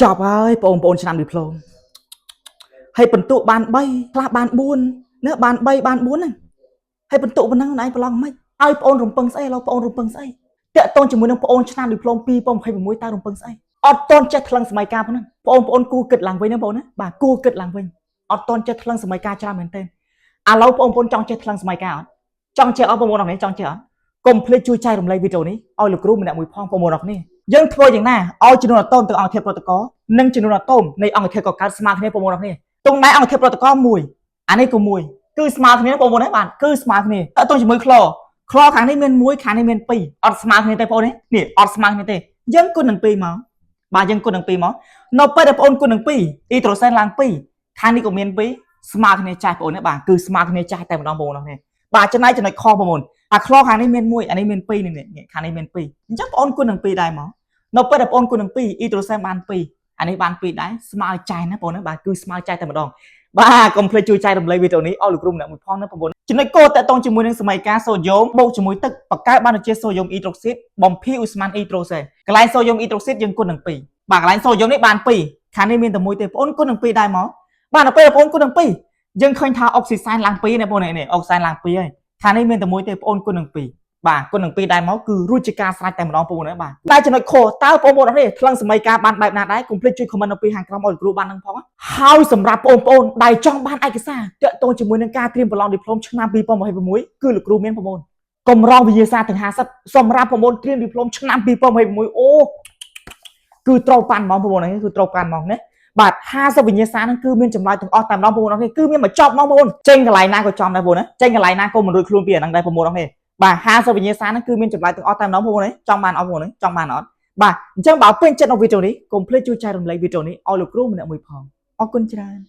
ចប់ហើយបងប្អូនឆ្នាំឌីប្លូមហើយបន្ទុកបាន3ខ្លះបាន4ណាបាន3បាន4ហ្នឹងហើយបន្ទុកប៉ុណ្ណឹងឯងប្រឡងមិនឲ្យបងអូនរំពឹងស្អីឥឡូវបងអូនរំពឹងស្អីតាក់ទងជាមួយនឹងបងអូនឆ្នាំឌីប្លូម2026តើរំពឹងស្អីអត់តន់ចេះថ្លឹងសម័យកាលប៉ុណ្ណឹងបងប្អូនគួរគិតឡើងវិញណាបងណាបាទគួរគិតឡើងវិញអត់តន់ចេះថ្លឹងសម័យកាលច្រើនមែនទែនឥឡូវបងប្អូនចង់ចេះថ្លឹងសម័យកាលអត់ចង់ចេះអត់បងប្អូនអរគ្នាចង់ចេះអត់កុំភ្លេចជួយចែករំលែកវីដេអូនេះឲ្យលោកគ្រូម្នាក់មួយផងបងប្អូនអរគ្នាយើងធ្វើយ៉ាងណាឲ្យចំនួនអាតូមទាំងអង្គធាតុប្រតិករនិងចំនួនអាតូមនៃអង្គធាតុកកើតស្មើគ្នាបងប្អូនអរគ្នាតុងដែរអង្គធាតុប្រតិករមួយអានេះក៏មួយគឺស្មើគ្នាបងប្អូនណាបាទគឺស្មើគ្នាតើតើជាមួយក្លក្លខាងនេះមាន1ខាងនេះមាន2អត់ស្មើគ្នាទេបងប្អូននេះអត់ស្មើគ្នាទេយើងគុណនឹង2មកបាទយើងគុណនឹង2មកនៅពេលដែលបងប្អូនគុណនឹង2អ៊ីត្រូសែនឡើង2ខាងនេះក៏មាន2ស្មើគ្នាចាស់បងប្អូនណាបាទគឺស្មើគ្នាចាស់តែម្ដងបងប្អូនអរគ្នាបាទចំណែកចំណុចខបងប្អូនអាក្លខាងនេះមាន1អានេះមាន2នេះខាងនេះមាន2អញ្ចឹងបងប្អូនគុណនឹង2ដែរមកនៅពេលដែលបងប្អូនគុណនឹង2អ៊ីត្រូសែនបាន2អានេះបាន2ដែរស្មើចាស់ណាបងប្អូនណាបាទគឺស្មើចាស់តែម្ដងបាទកុំភ្លេចជួយចែករំលែកវីដេអូនេះឲ្យលោកគ្រូម្នាក់មួយផងណាបងប្អូនចំណុចគោលតកតងជាមួយនឹងសម័យកាលសូដ្យូមបូកជាមួយទឹកបង្កើតបានជាសូដ្យូមអ៊ីត្រូស៊ីតបំភាយឧស្ម័នអ៊ីត្រូសែនកន្លែងសូដ្យូមអ៊ីត្រូស៊ីតយើងគុណនឹង2បាទកន្លែងសូដ្យូមនេះបាន2ខាងនេះមានតែមួយទេបងប្អូនគុណនឹង2ដែរមកបាទដល់ពេលបងប្អូនគុណនឹង2យើងឃើញថាអុកស៊ីសែនឡើង2ណាបងប្អូននេះអុកស៊ីសែនឡើង2ហើយខាងនេះមានតែមួយទេបងប្អូនគុណនឹង2បាទគុណនឹង2ដែរមកគឺរួចជាការស្រេចតែម្ដងបងប្អូនណាបាទតែចំណុចខតើបងប្អូនអរនេះថ្លឹងសម័យកាលបានបែបណាដែរកុំភ្លេចជួយ comment នៅពីខាងក្រោមឲ្យលោកគ្រូបាននឹងផងហើយសម្រាប់បងប្អូនដែលចង់បានឯកសារទាក់ទងជាមួយនឹងការត្រៀមប្រឡងឌីប្លូមឆ្នាំ2026គឺលោកគ្រូមានបងប្អូនកម្រងវិញ្ញាសាទាំង50សម្រាប់បងប្អូនត្រៀមឌីប្លូមឆ្នាំ2026អូគឺត្រូវប៉ាន់ហ្មងបងប្អូននេះគឺត្រូវប៉ាន់ហ្មងណាបាទ50វិញ្ញាសាហ្នឹងគឺមានចម្លើយទាំងអស់តែម្ដងបងប្អូនអរគ្នាគឺមានមកចប់ហ្មងបងប្អូនចេញកន្លែងណាក៏ចំដែរបងប្អូនណាចេញកន្លែងណាក៏មិនរួចខ្លួនពីអាហ្នឹងដែរបងប្អូនអរគ្នាបាទ50វិញ្ញាសាហ្នឹងគឺមានចម្លើយទាំងអស់តែម្ដងបងប្អូនចង់បានអត់បងប្អូនចង់បានអត់បាទអញ្ចឹងបើពេញចិត្តនៅវីដេអូនេះកុំភ្លេចជួយចែករំលែកវីដេអូនេះឲ្យលោកគ្រូម្នាក់មួយផងអរគុណច្រើន។